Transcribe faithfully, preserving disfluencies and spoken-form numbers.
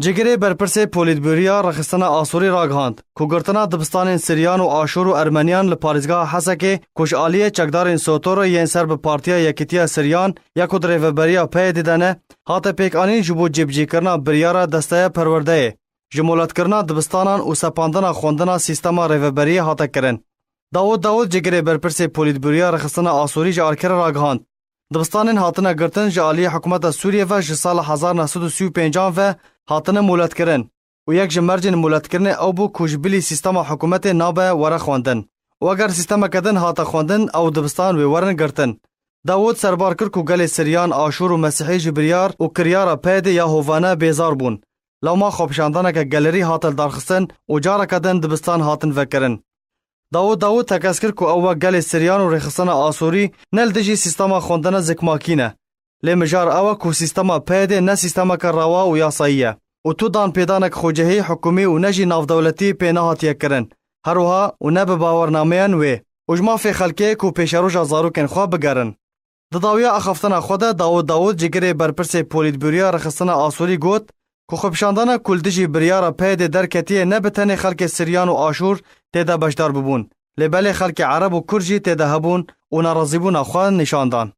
Cigirê berpirsê Polîtbûroya Rêxistina Asûrî ragihand ku girtina dibistanên Siryan û Aşûr û Ermeniyan li parêzgeha Hesekê ku ji aliyê çekdarên Sotoro yên ser bi Partiya Yekîtiya Siryan ya ku di rêveberiya P Y D'ê de ne, hate pêkanîn ji bo cêbicîkirina biryara desteya perwerdeyê, ji moletkirina dibistanan û sepandina xwendina sîstema rêveberiyê hate kirin. Dawud Dawud, cigirê berpirsê Polîtbûroya Rêxistina Asûrî ji Arkerê ragihand, dibistanên hatine girtin ji aliyê hikûmeta Sûriyê ve ji sala hezar neh sed û sî û pêncan ve hatine moletkirin û yek ji mercên moletkirinê ew bû ku ji bilî sîstema hikûmetê nabe were xwendin û eger sîstemeke din hate xwendin, ew dibistan wê werin girtin. Dawud serbar kir ku gelê Siryan, Aşûr û Mesîhî ji biryar û kiryara P Y D'ê ya hovane bêzar bûn. Lewma xwepişandaneke gelerî hate lidarxistin û careke din dibistan hatin vekirin. Dawud Dawud tekez kir ku ew wek gelê Siryan û Rêxistina Asûrî ne li dijî sîstema xwendina zikmakî ne. Lê mijar ew e ku sîstema P Y D'ê ne sîstemeke rewa û yasayî ye û tu danpêdanek xwecihî, hikûmî û ne jî navdewletî pê nehatiye kirin. Her wiha û ne bi bawernameyan wê û ji mafê xelkê ku pêşeroja zarokên xwe bigerin. Di dawiya axaftina xwe de Dawud Dawud, cigirê berpirsê Polîtbûroya Rêxistina Asûrî got ku xwepişandana ku li dijî biryara P Y D'ê derketiye ne bi tenê xelkê Siryan û Aşûr tê de beşdar bibûn, lê belê xelkê Ereb û Kurd jî tê de hebûn û nerazîbûna xwe nîşan dan.